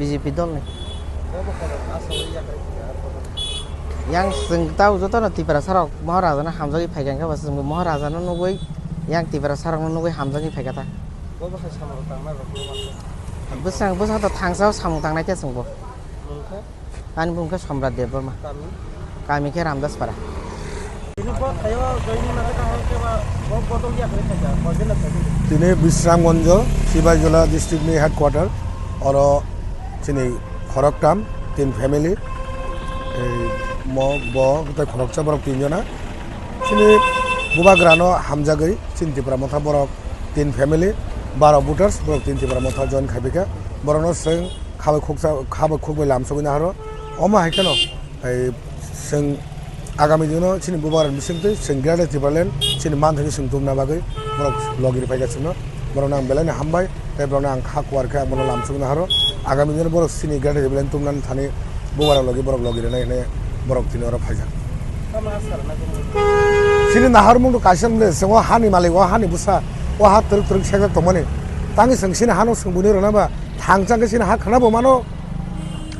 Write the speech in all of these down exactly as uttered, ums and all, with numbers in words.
B J P dolni. Bo bo khorok aswk yakarwi kha, aro kotor. Yang chwng tau jotono Tiprasa rok Maharaja no hamjagwi phaikha, hwnkhe bo chwng bo Maharaja no nugwi, yang Tiprasa rok no nugwi hamjagwi phaikha ta. Bo bo khai samung tangnai rok no mankha. Bwsang, bwsang to thangsa o samung tangnai khe chwng bo. Mung khe? Ani bumung khe Somrat Debbarma. Kami? Kami khe Ramdaspara. Tini bo thaio joini mate kaham khe ba bo bodol ya khe khaja, bo jena khaja. Tini Bisramganj, Sibaijola district ni headquarter, oro chini khoroktham, tin family, ei mo, bo, tei khoroksa borok tin jona. Chini bubagrano hamjagwi, chini Tipra Motha borok tin family, baro voters, borok tin Tipra Motha join khaipikha. Borokno chwng khabai khuksa, khabai khukbai lamsogwi naharo. Omo hai kheno, ei, chwng agami dino chini bubagrani bisingtwi chwng Greater Tipraland chini manthokni chwng tumna bagwi borok logiri phaikha chwngno. Borokno ang belai no hambai, tei borokno ang kha kuar khe ang bono lamsogwi naharo. Agami dino borok chini Greater Tipraland tumnani thani bubagra logi borok logi rwnai hinwi borok tini oro phaijak. Tamo aswk rwna khe nini? Chini naharmung do kaisa wngkhe, chwng o hani malik, o hani bwsa, o ha twrwk twrwk sekjak tongmani. Tangwi chwng chini hano chwng buini rwna ba, thangsa khe chini ha khwna bo mano.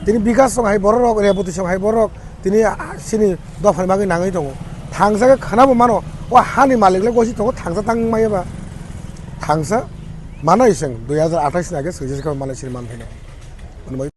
Tini bikas song hai borok rok, Reboti song hai borok, tini, ah, chini dophani bagwi nangwi tongo. Thangsa khe khwna bo mano, o hani malik le gosi tongo, thangsa tang maya ba. Thangsa manai chwng dui hajar athais ni age chwng jesa khe manai chini man phaino.